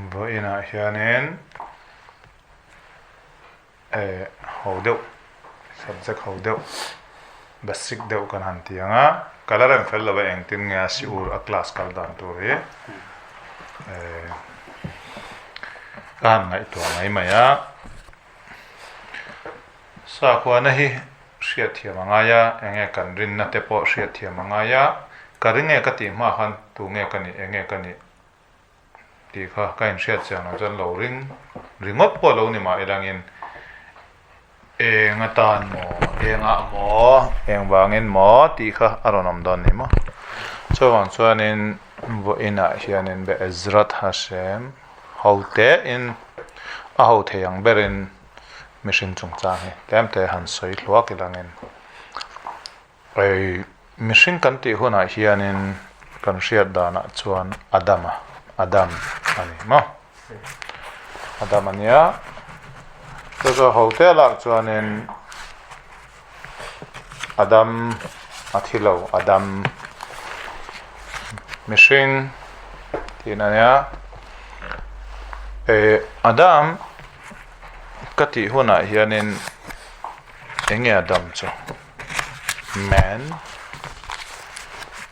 Vawiinah hianin eh ho deuh subject ho deuh basic deuh kan han ti ang a, ka la rem fel lo a engtin nge a siur a class kal dan tur hi eh ka han ngaihtuah mai mai a, sakhuana hi hriatthiam a ngai a, enge kan rinna te pawh hriatthiam a ngai a, ka ring nge ka tih hma khan tunge ka nih enge ka nih. Tih kha ka inhriat chiang lo chuan lo ring ringawt pawh lo ni mah ilangin eng atan maw engah maw eng vangin maw tih kha a rawn awm dawn ni maw. Chuvang chuanin vawiinah hianin Be'ezrat Hashem ho tein a ho thei ang berin mihring chungchang hi tlem te han sawi hluak ilangin Ei, mihring kan tih hunah hianin kan hriat danah chuan Adama, Adam a ni maw? Adam a nia. Chu chu hotel ah chuanin Adam a thi lo, Adam mihring tihna a nia. Ei, Adam ka tih hunah hianin eng nge Adam chu? Man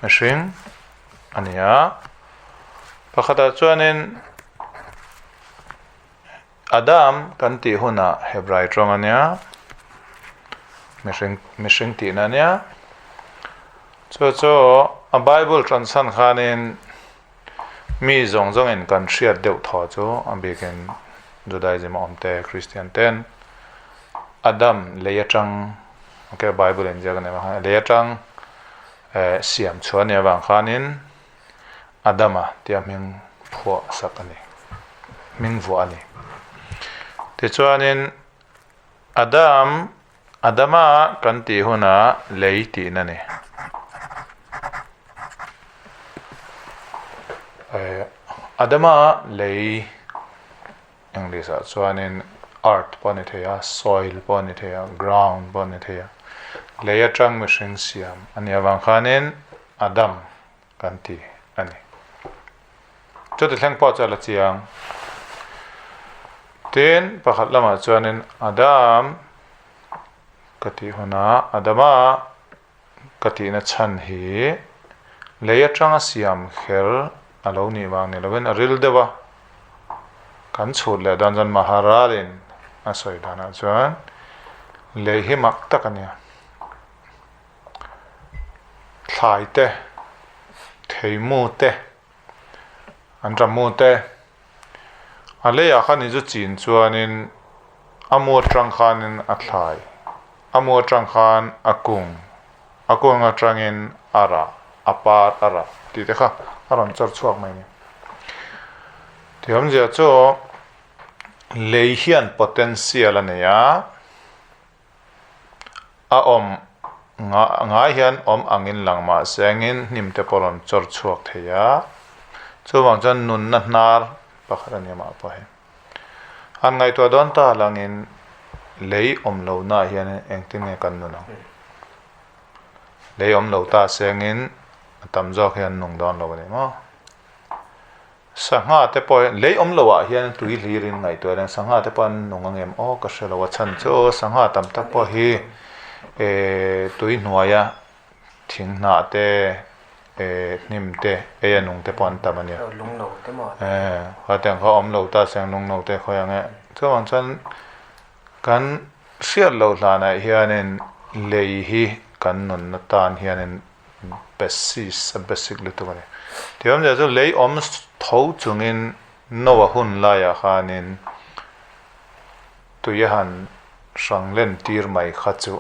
mihring a ni a pakhatah chuanin Adam kan tih hunah Hebrai tawng a nia mihring mihring tihna a nia chu chu a bible transan khanin mi zawng zawngin kan hriat deuh thaw chu a bikin Judaism a awm te Christian ten Adam lei atang ok bible in ziak a ni vang khan lei atang eh siam chhuah a nih avang khanin Adama tia hming phuah sak a ni hming vuah a ni tichuanin Adam Adama kan tih hunah lei tihna a ni eh Adama lei English ah chuanin earth pawh a ni thei a, soil pawh a ni thei a, ground pawh a ni thei a, lei atang mihring siam a nih avang khanin Adam kan ti a ni. Chuti thleng pawh chu a la chiang. Tin, pakhat lamah chuanin Adam ka tih hunah Adama ka tihna chhan hi lei atanga siam kher a lo nih vang ni lovin a ril deuh a, kan chhut leh dan chuan Maharalin a sawi danah chuan lei hi mak tak a nia. Thlai te, theimu te, an ramu te, a leiah khan inzu chin chuanin a mu atang khanin a thlai, a mu atang khan a kung, a kung atangin a rah, a par a rah tih te kha a rawn chawr chhuak mai a ni. Thiamzia chu lei hian potential a nei a. A awm ngai hian awm angin lang mah se angin hnim te pawh a rawn chawr chhuak thei a, chuvang chuan nunna hnar pakhat a ni amah pawh hi. Han ngaihtuah dawn ta langin lei awm lohnaah hian engtin nge kan nun ang? Lei awm lo ta se angin a tam zawk hian an nung dawn lo a ni maw? Sangha te pawh lei awm loh ah hian tui hlir in ngaihtuah reng sangha te pawh an nung ang em aw ka hre lo a chhan chu sangha tam tak pawh hi ehh tui hnuaia thing hnah te ehh hnim te ei a nung te pawh an tam a nia ehh khatiang kha awm lo ta se ang lung no te khawi ang e chuvang chuan kan hriat loh hlanah hianin lei hi kan nunna tan hianin. Basis a basic lutuk a ni. Tih awmzia chu lei awm tho chungin Noah hun laiah khanin tui a han hrang len tir mai kha chu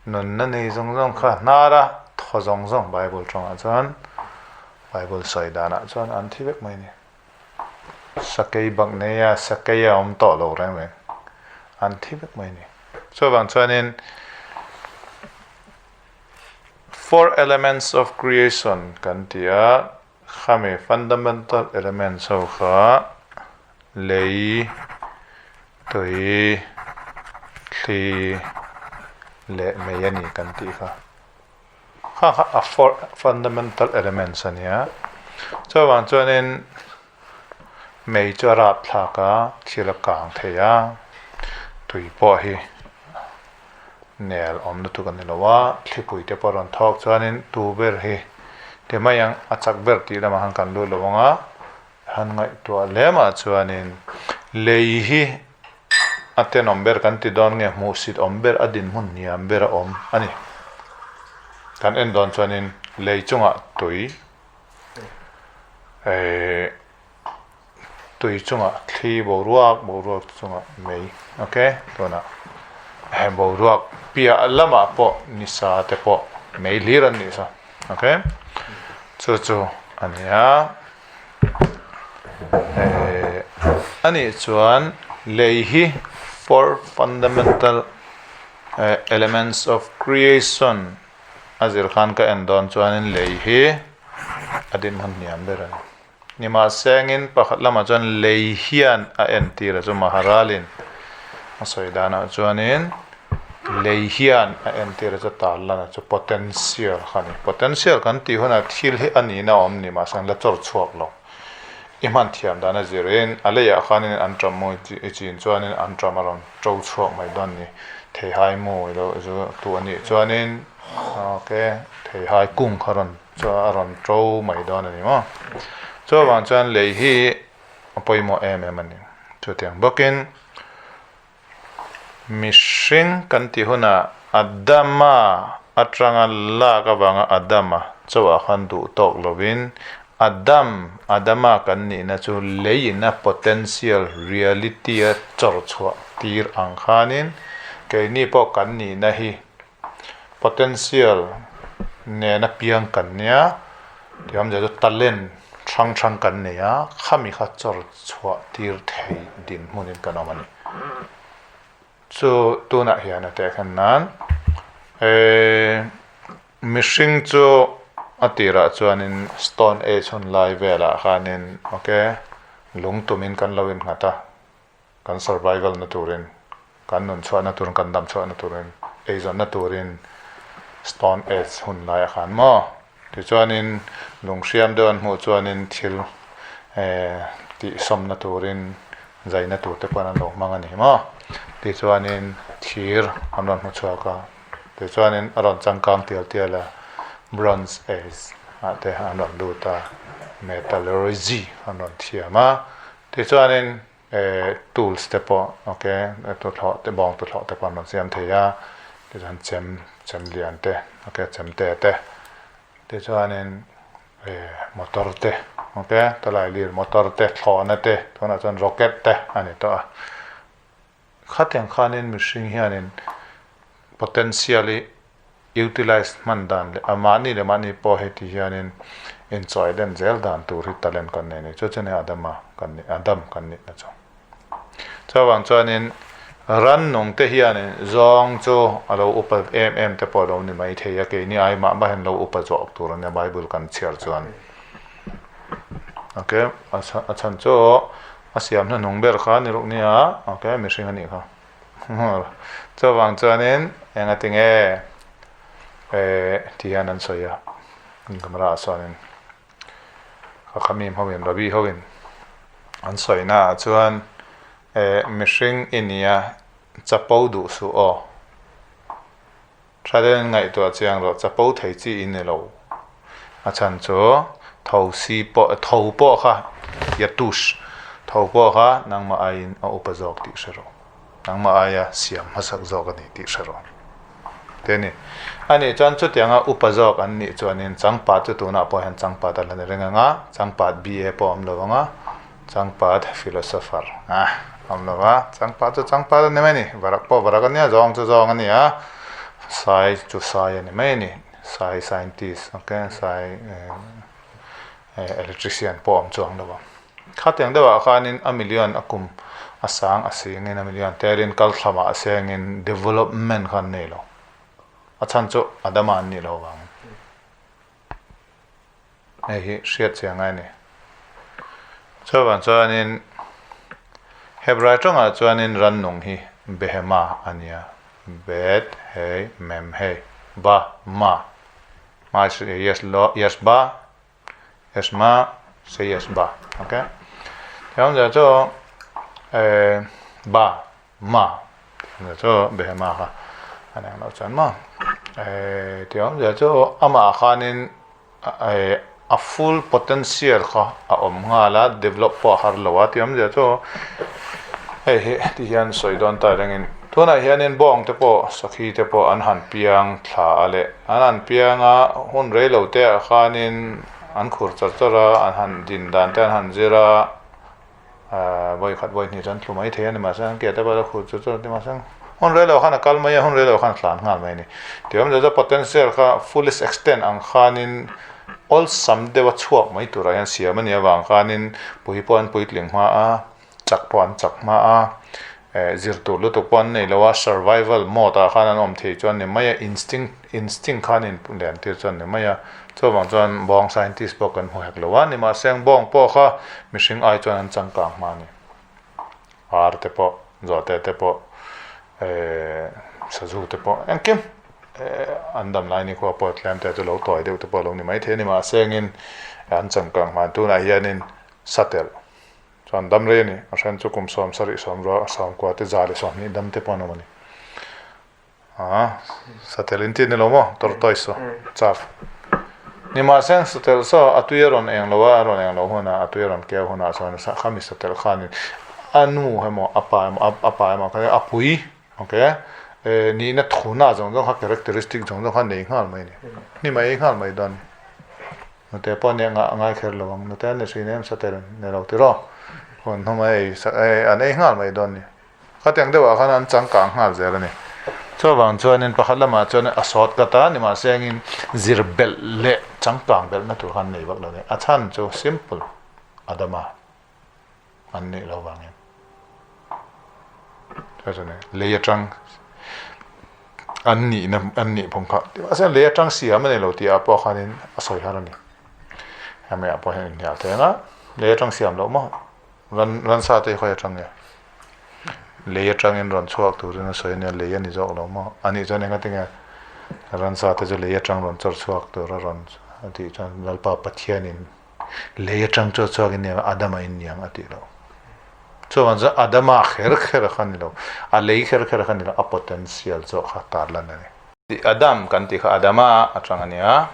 nunna nei zawng zawng kha hnar a thaw zawng zawng Bible tawngah chuan Bible sawi danah chuan an thi vek mai a ni. Sakei bak nei a sakei a awm tawh lo reng reng an thi vek mai a ni. Chuvang chuanin Four elements of creation kan ti a, khami fundamental elements ho kha lei, tui, thli leh mei a ni kan tih kha. Kha kha a four fundamental elements a nia. Chuvang chuanin. Mei chu a rapthlak a, thil a kang thei a, tui pawh hi nel awm lutuk a ni lo a, thlipui te pawh a rawn thawk chuanin tu ber hi ti mai ang, a chak ber tih lamah khan kan lut lo ang a, han ngaihtuah lemah chuanin lei hi a tenawm ber kan ti dawn nge hmuhsit awm ber a dinhmun hniam ber a awm a ni. Kan en dawn chuanin lei chungah tui ehh tui chungah thli boruak boruak chungah mei ok tunah he boruak piah lamah pawh nisa te pawh mei hlir an nih saw ok chu chu a ni a ehh a nih chuan lei hi four fundamental elements of creation a zir khan ka en dawn chuanin lei hi a dinhmun hniam ber a ni. Nimahsengin pakhat lamah chuan lei hian a entir a chu Maharalin a sawi danah chuanin lei hian a entir a chu tarlan a chu potential kha a ni. Potential kan tih hunah thil hi a nihna a awm ni mahse an la chawr chhuak lo. I hman thiam dan a zirin a leiah khanin an ṭam maw i chin chuanin an ṭam a rawn ṭo chhuak mai dawn a ni. Theihai mu ilo zu tu a nih chuanin ok theihai kung kha rawn a rawn ṭo mai dawn a ni maw. Chuvang chuan lei hi a pawimawh em em a ni. Chutiang bawkin mihring kan tih hunah Adama atanga lak avanga Adama chauhah khan duh tawk lovin Adam, Adama kan nihna chu leiin a potential reality a chawr chhuah tir ang khanin keini pawh kan nihna hi potential nena piang kan nia tih awmzia chu talent hrang hrang kan nei a, khami kha chawr chhuah tir thei dinhmunin kan awm a ni. Chu tunah hian a tehkhan nan eee. Mihring chu a tirah chuanin Stone Age hun lai velah khanin ok lung tumin kan lo innghat a, kan survival na turin, kan nun chhuahna turin, kan dam chhuahna turin, eizawnna turin Stone Age hun laiah khan maw tichuanin lung hriam deuh an hmuh chuanin thil eh tihsawmna turin zaina tur te pawh an lo hmang a ni maw tichuanin thir an rawn hmu chhuak a. Tichuanin a rawn changkang tial tial a, Bronze Age ah te an rawn lut a, Metallurgy an rawn thiam a, tichuanin eh tools te pawh ok tuthlawh te bawng tuthlawh te pawh an rawn siam thei a, tichuan chem chem lian te ok chem te te tichuanin eh motor te ok tawlailir motor te thlawhna te tunah chuan rocket te a ni tawh a. Khatiang khanin mihring hianin potential hi utilize hman dan leh a mahni leh mahni pawh heti hianin inchawi len zel dan tur hi talent kan nei a ni. Chu chu nia Adama kan nih Adam kan nihna chu. Chuvang chuanin rannung te hianin zawng chu a lo upa em em te pawh a lo ni maithei a, keini ai mah mah hian lo upa zawk tur a nia Bible kan chhiar chuan. Okay, a chhan chu A siam hnuhnung ber kha ni ruk nia, ok, mihring a nih kha. Chuvang chuanin enga tinge eh ti hian an sawi a, camera ah sawnin ka khamim ho in Rabbi ho in an sawi na ah chuan eh mihring i nia chapo duh suh aw, tha deuhin ngaihtuah chiang rawh chapo thei chi i ni lo. A chhan chu tho si pawh tho pawh kha yatush tho pawh kha nangmah aiin a upa zawk tih hre rawh. Nangmah aia siam hmasak zawk a ni tih hre rawh. Te ni. A nih chuan chutianga upa zawk an nih chuanin changpat chu tunah pawh hian changpat a la ni reng ang a, changpat BA pawh a awm lo ang a, changpat philosopher a awm lo a, changpat chu changpat a ni mai a ni, varak pawh varak a nia, zawng chu zawng a ni a, sai chu sai a ni mai a ni. Sai scientist ok sai electrician pawh awm chuang lo ang. Khatiang deuhah khanin a million a kum a sang a singin a million telin kal thlamah a sengin development kha an nei lo. A chhan chu a dama an nih loh avangin. Hei hi hriat chiang ngai a ni. Chuvang chuanin Hebrai tawngah chuanin rannung hi Behema a ni a, Bet, Hei, Mem, Hei, Ba, Ma, Ma yes lo, yes ba, yes ma, se yes ba. Ok. Tiang chu ba ma tih chu behema kha a ni ang loh chuan maw tiang awmzia chu amah khanin a full potential kha a awm nghal a develop pawh a har lo a tih awmzia chu hei hi ti hian sawi dawn ta rengin tunah hianin bawng te pawh sakhi te pawh an han piang thla a leh an han piang a hun rei lo te ah khanin an khur char char a an han din dan te an han zir a ahh vawi khat vawi hnih chuan thlu mai thei a ni mahse an ke te pawh a khur char char a ti mahse hun rei lo khan a kal mai a hun rei lo khan a tlan nghal mai a ni tih awmzia chu potential kha fullest extent ang khanin awlsam deuh a chhuak mai turah hian siam a nih avang khanin pui pawh an puitling hma a chak pawh an chak hma a eh zir tur lutuk pawh an nei lo a survival mode ah khan an awm thei chuan ni mai a instinct instinct khan in lian tir chuan ni mai a chuvang chuan bawng scientist pawh kan hmu hek lo a nimahse ang bawng pawh kha mihring ai chuan an changkang hma a ni ar te pawh zawhte te pawh eh sazu te pawh engkim eh an dam lai ni khua pawh tlem te chu lo tawi deuh te pawh a lo ni maithei a ni mahse angin an changkang hma tunah hianin satel Chuan dam rei a ni. A then chu kum 70 sawmrua 90 te 120 dam te pawh an awm a ni. Aa, satel in tih a ni lo maw? Tortoise saw, calf. Nimahse satel saw a tui a rawn eng lo a, a rawn eng loh hunah, a tui a rawn keu hunah chuan khami satel khanin a nu emaw a pa emaw a pa emaw kha a pui, okay, nihna thuna zawng zawng kha characteristic zawng zawng kha nei nghal mai a ni. Hnim a ei nghal mai dawn a ni. Nute pawh nia ngah ngai kher lo ang, nute an ni hrin em satel ni lo tiraw? Huan hnum a ei an ei nghal mai dawn ni. Khatiang deuhah khan an changkang nghal zel a ni. Chuvang chuanin pakhat lamah chuan a sawt ka ta ni mahse engin zir belh leh changkang belhna tur khan nei vak lo ni. A chhan chu simple Adama an nih loh vangin. Lei atang an nihna an nih phung kha mahse lei atang siam a ni lo tih ah pawh khanin a sawi har a ni hemi ah pawh hian inhnial thei ang a lei atang siam loh maw ran ransa te hi khawi atang nge lei atangin rawn chhuak turin a sawi a nia lei a ni zawk lo maw a nih chuan engatinge ransa te chu lei atang rawn chawr chhuak tura rawn a tih chuan Lalpa Pathianin Lei atang chu a chhuak in niang a, Adama in niang a tih loh. Chuan chuan Adama kher kher kha ni lo, a lei kher kher kha ni lo, a potential zawk kha tar lan a ni. Adam kan tih kha Adama atang a nia,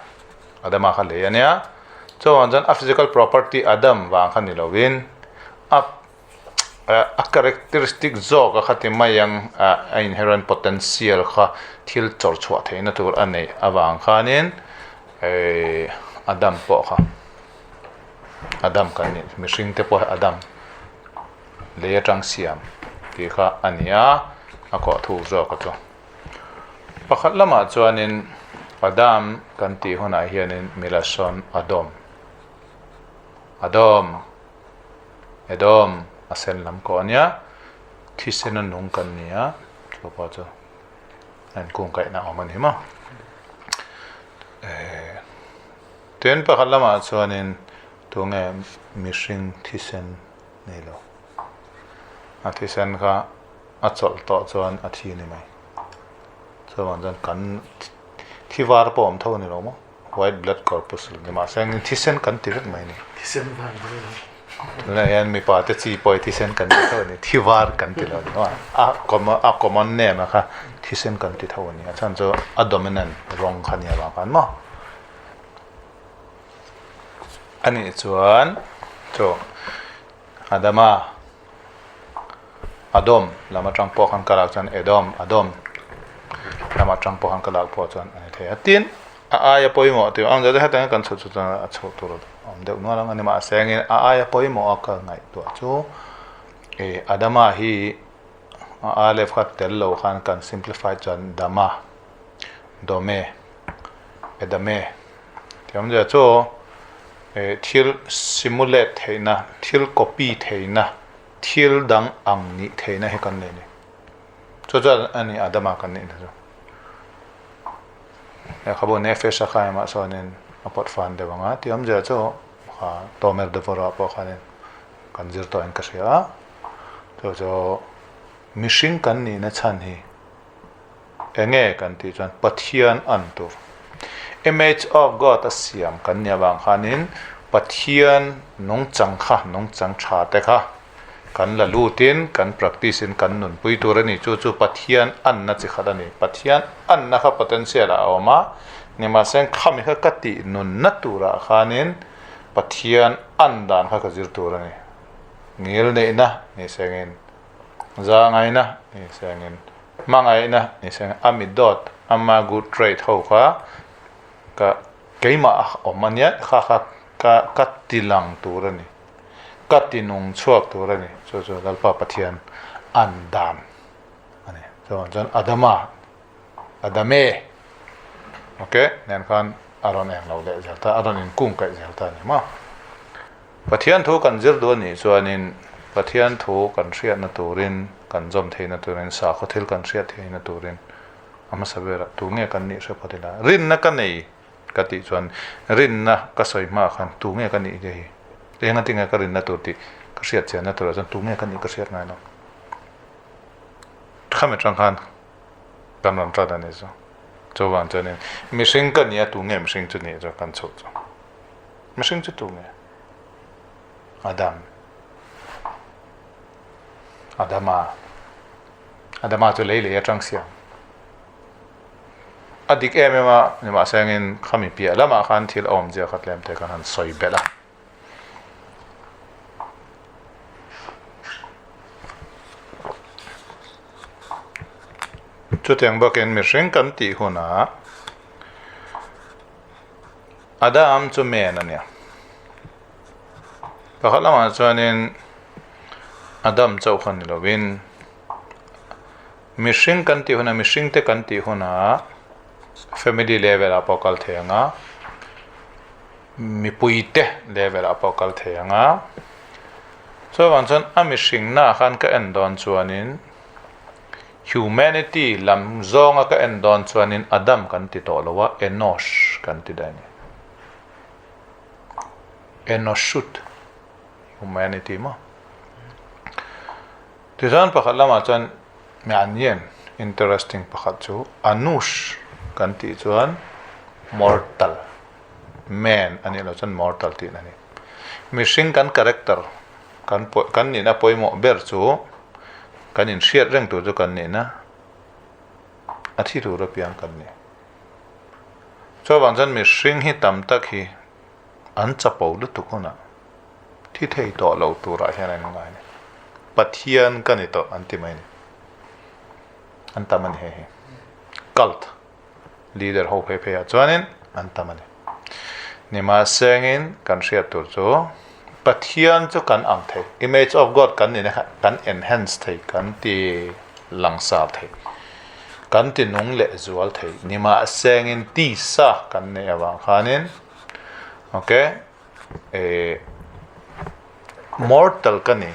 Adama kha lei a nia. Chuan chuan a physical property Adam vang kha ni lovin a a characteristic zawk a kha ti mai ang a inherent potential kha thil chawr chhuah theihna tur a neih avang khanin Adam pawh kha Adam kan nih mihring te pawh hi Adam lei atang siam tih kha a ni a a kawh thuk zawk a chu pakhat lamah chuanin Adam kan tih hunah hianin Milason Adom Adom Edom a sen lam kawh a nia thisen a nung kan ni a chu pawh chu. An kungkaihna awm a ni maw? Tin pakhat lamah chuanin tunge mihring thisen nei lo? A thisen kha a chawlh tawh chuan a thi a ni mai. Chuvang chuan kan thi var pawh awm tho a ni lo maw? White blood corpuscle ni mahse engin thisen kan ti vek mai a ni. Thisen var ni lo. Tunah hian mipa te chi pawh hi thisen kan ti tho a ni. Thi var kan ti lo a ni. A common a common name a kha thisen kan ti tho a ni. A chhan chu a dominant rawng kha nia vang khan maw. A nih chuan chu Adama Adom lam atang pawh khan ka lak chuan Edom Adom lam atang pawh khan ka lak pawh chuan a ni thei a. Tin a aia pawimawh tih ang zet hetiang kan chhut chu chuan a chhuah tur awm deuh nual ang a ni mahse engin a aia pawimawh a ka ngaihtuah chu ih Adama hi a aleph kha tel lo khan kan simplify chuan Dama Dome Edame tih awmzia chu ih thil simulate theihna thil copy theihna thil dang ang nih theihna hi kan nei a ni chu chuan a ni Adama kan nih na chu. Lehkhabu Nefesh a khaimah chuanin a pawt fan deuh ang a, tih awmzia chu kha Tomer Devorah pawh khanin kan zir tawhin ka hria a, chu chu mihring kan nihna chhan hi enge kan tih chuan Pathian an tur, image of God a siam kan nih avang khanin. Pathian nungchang kha, nungchang tha te kha kan la lutin, kan practice in kan nunpui tur a ni. Chu chu Pathian anna chi khat a ni. Pathian anna kha potential ah a awm a, nimahse khami kha ka tih nunna turah khanin Pathian an dan kha ka zir tur a ni. Ngil neihna ni sengin, za ngaihna ni sengin, hmangaihna ni sengin a mi dawt, ama good trait ho kha ka keimah a awm a nia kha kha ka ka ti lang tur a ni, ka ti nung chhuak tur a ni. Chu chu Lalpa Pathian an dan a ni. Chuan chuan Adama Adame ok nen khan a rawn eng lo leh zel ta, a rawn inkung kaih zel ta a ni maw. Pathian thu kan zir duh a nih chuanin Pathian thu kan hriatna turin, kan zawm theihna turin, sakhaw thil kan hriat theihna turin a hmasa berah tu nge kan nih hre phawt ila. Rinna ka nei ka tih chuan rinna ka sawi hmaah khan tu nge ka nih te hi, eng atinge ka rinna tur tih ka hriat chianna turah chuan tu nge ka nih ka hriat ngai lo. Khami atang khan kan rawn ṭan a ni chu. Chuvang chuanin mihring ka nia tu nge mihring chu nih chu kan chhuh chu. Mihring chu tu nge? Adam. Adama. Adama chu lei lei aṭang siam. A dik em em a, nimahse angin khami piah lamah khan thil a awmzia kha tlem te khan han sawi belh a. Chutiang bawkin mihring kan tih hunah Adam chu men a nia. Pakhat lamah chuanin Adam chauh kha ni lovin mihring kan tih hunah mihringte kan tih hunah family level ah pawh kal thei ang a. Mipuite level ah pawh kal thei ang a, chuvang chuan a mihringna khan ka en dawn chuanin humanity lam zawnga ka en dawn chuanin Adam kan ti tawh lo a, Enosh kan ti daih a ni. Enoshut, humanity maw? Tichuan pakhat lamah chuan mi an yen interesting pakhat chu Anush kan tih chuan mortal. Man a nih loh chuan mortal tih a ni. Mihring kan character kan kan nihna pawimawh ber chu kan inhriat reng tur chu kan nihna a thi tur apiang kan ni. Chuvang chuan mihring hi tam tak hi an chapo lutuk hunah thi thei tawh lo turah hian an ngai a ni. Pathian ka ni tawh an ti mai a ni. An tam a ni hei hi. Cult. Leader ho phei phei ah chuanin an tam a ni. Nimahsengin kan hriat tur chu Pathian chu kan ang thei, image of God kan nihna kha kan enhance thei, kan ti langsar thei, kan ti nung leh zual thei. Nimahsengin tisa kan neih avang khanin ok eh mortal ka ni,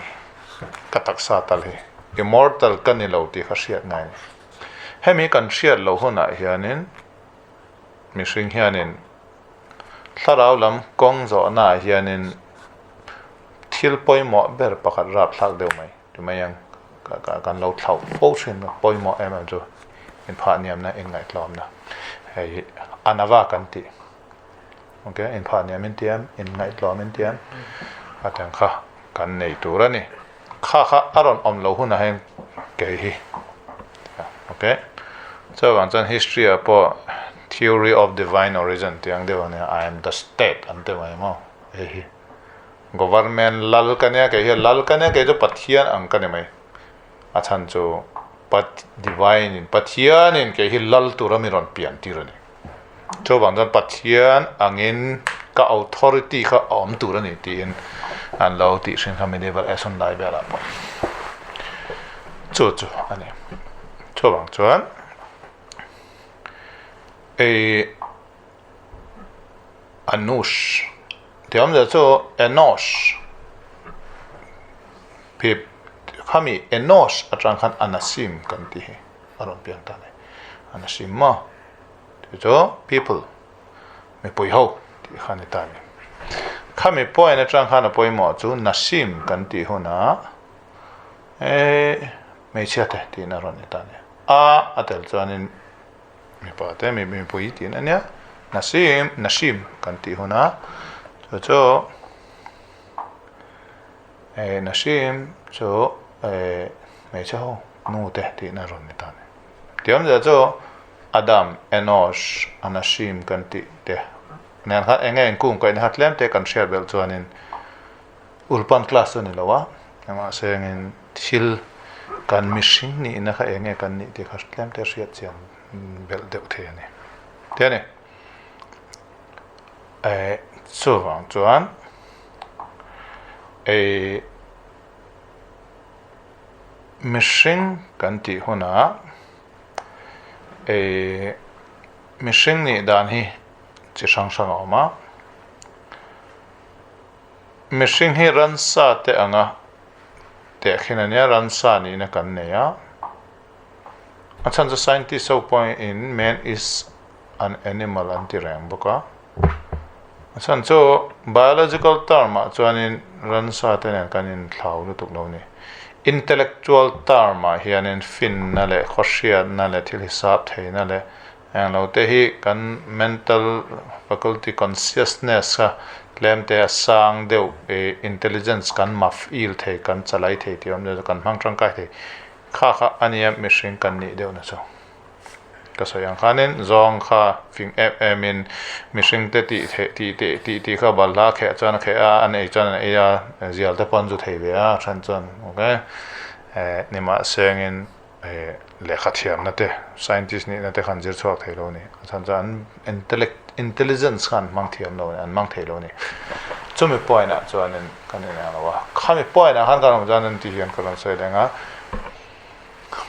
ka taksa tal hi immortal ka ni lo tih kha hriat ngai a ni. Hemi kan hriat loh hunah hianin mihring hianin thlarau lam kawng zawhnaah hianin thil pawimawh ber pakhat rapthlak deuh mai ti mai ang kan lo thlauh fo thin a pawimawh em em chu inphahniamna inngaihtlawmna hei anava kan tih ok inphahniam intiam inngaihtlawm intiam a tiang kha kan nei tur a ni. Kha kha a rawn awm loh hunah hian kei hi ok chuvang chuan history ah pawh theory of divine origin tih ang deuh a nia I am the state an ti mai maw hei hi government lal ka nia kei hi lal ka nia kei chu Pathian ang ka ni mai a chhan chu Pat divine in Pathian in kei hi lal tura mi rawn pian tir a ni chuvang chuan Pathian angin ka authority kha a awm tur a ni tiin an lo tih hrin kha medieval age hun lai velah pawh chu chu a ni chuvang chuan ei Anush tih awmzia chu Enosh pip khami Enosh atang khan Anasim kan tih hi a rawn piang ta a ni Anasim maw tih chu people mipui ho tih kha a ni ta a ni. Khami point atang khan a pawimawh chu Nasim kan tih hunah eh hmeichhia te tiin a rawn ni ta a ni. A a tel chuanin mipa te mipui tiin a nia. Nasim, Nashim kan tih hunah. Chu chu eh nashim chu eh hmeichhe ho nu te tihna a rawn ni ta a ni. Tiawmzia chu Adam, Enosh, Anashim kan tih te nen khan eng nge inkung kaihna kha tlem te kan hriat belh chuanin ulpan class chu a ni lo a, mahse engin thil kan mihring nihna kha eng nge kan nih tih kha tlem te hriat chian belh deuh thei a ni. Ti a ni. Eh chuvang chuan eh mihring kan tih hunah eh mihring nih dan hi chi hrang hrang a awm a. Mihring hi ransa te anga tehkhin a nia, ransa nihna kan nei a. A chhan chu scientist ho pawhin man is an animal an ti reng bawk a. A chhan chu biological term ah chuanin ransa te nen kan inthlau lutuk lo a ni. Intellectual term ah hianin finna leh khawhriatna leh thil hisap theihna leh Englo te hi kan mental faculty consciousness kha tlem te a sang deuh ih intelligence kan maf il thei kan chalai thei tih awm deuh chu kan hmang tangkai thei kha kha a nia mihring kan nih deuh na chu ka sawi ang khanin zawng kha fing em em in mihring te tih theih tih tih tih tih kha balhla a kheh chuan a kheh a an ei chuan an ei a zial te pawh an zu thei ve a a then chuan ok eh nimahsengin. Lehkha thiamna te, scientist nihna te khan zir chhuak thei lo a ni. A chhan chuan an intellect, intelligence kha an hmang thiam lo a ni, an hmang thei lo a ni. Chumi point ah chuanin kan ineng lo a, khami point ah khan kan awm chuan an tih hian ka rawn sawi leng a,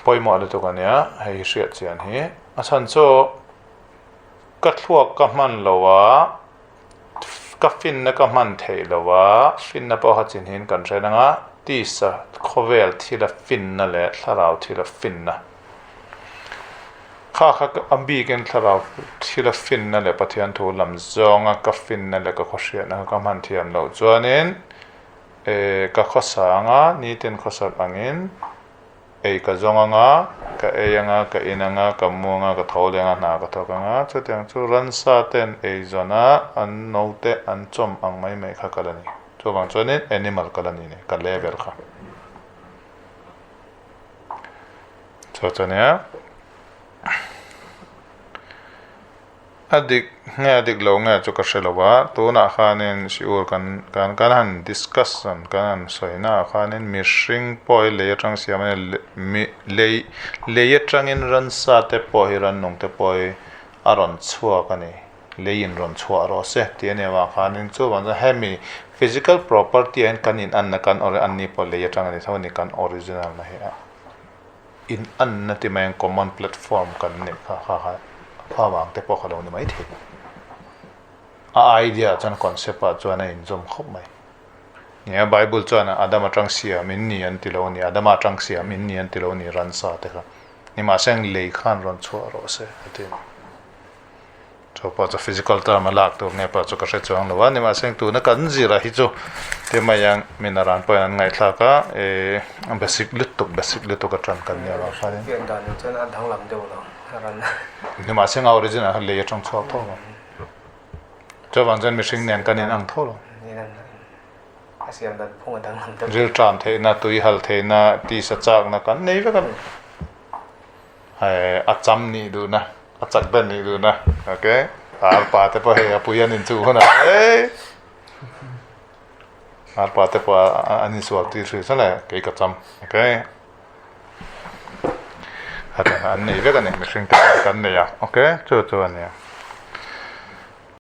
pawimawh lutuk a nia hei hi hriat chian hi. A chhan chu ka thluak ka hman lo a, ka finna ka hman theih lo a, finna pawh kha chinhin kan hre reng a, tisa khawvel thila finna leh thlarau thila finna kha kha a bikin thlarau thila finna leh Pathian thu lam zawnga ka finna leh ka khawhriatna kha ka hman thiam loh chuanin eh ka khawsanga nitin khawsak angin Ei ka zawng anga, ka ei anga, ka in anga, ka mu anga, ka tho leh anga, hna ka thawk anga, chutiang chu ransa ten ei zawn a, an naute an chawm ang mai mai kha ka la ni. Chuvang chuanin animal ka la ni ni, ka level kha. Chu chu ania. A dik nge a dik lo nge chu ka hre lo a, tunah khanin siur kan kan kan han discuss an kan han sawi naah khanin mihring pawh hi lei atang siam a ni mi lei lei atangin ransa te pawh hi rannung te pawh hi a rawn chhuak a ni leiin rawn chhuah rawh se tih a nih avang khanin chuvang chuan hemi physical property ah hian kan in anna kan ori anni pawh lei atang a ni tho a ni kan original na hi a. In anna ti mai ang common platform kan neih kha kha kha kha vang te pawh kha lo ni mai thei. A idea chuan concept ah chuan a inzawm khawp mai. Nia Bible chuan Adam atang siam in ni an ti lo a ni, Adama atang siam in ni an ti lo a ni ransa te kha. Nimahse ang lei khan rawn chhuah rawh se a ti a ni. Chu pawh chu physical term a lak tur nge pawh chu ka hre chuang lo a, nimahse tuna kan zir ah hi chu ti mai ang min a ran pawhin an ngaihthlak a, eh basic lutuk basic lutuk atang kan nia lo khanin. Pian dan in chuan a danglam deuh lo a ran. Nimahse a origin ah khan lei atang chhuak tho lo. Chuvang chuan mihring nen kan in ang tho lo. A siam dan phung a danglam deuh. Ril tram theihna, tui hal theihna, tisa chakna kan nei vek a ni. A cham nih duhna, a chak ber nih duhna, ok, arpa te pawh hei a pui an inchuh hunah eii arpa te pawh an insual tir hrih sawn e kei ka cham, ok, an nei vek a ni mihring te pawh kan nei a, ok, chu chu a nia.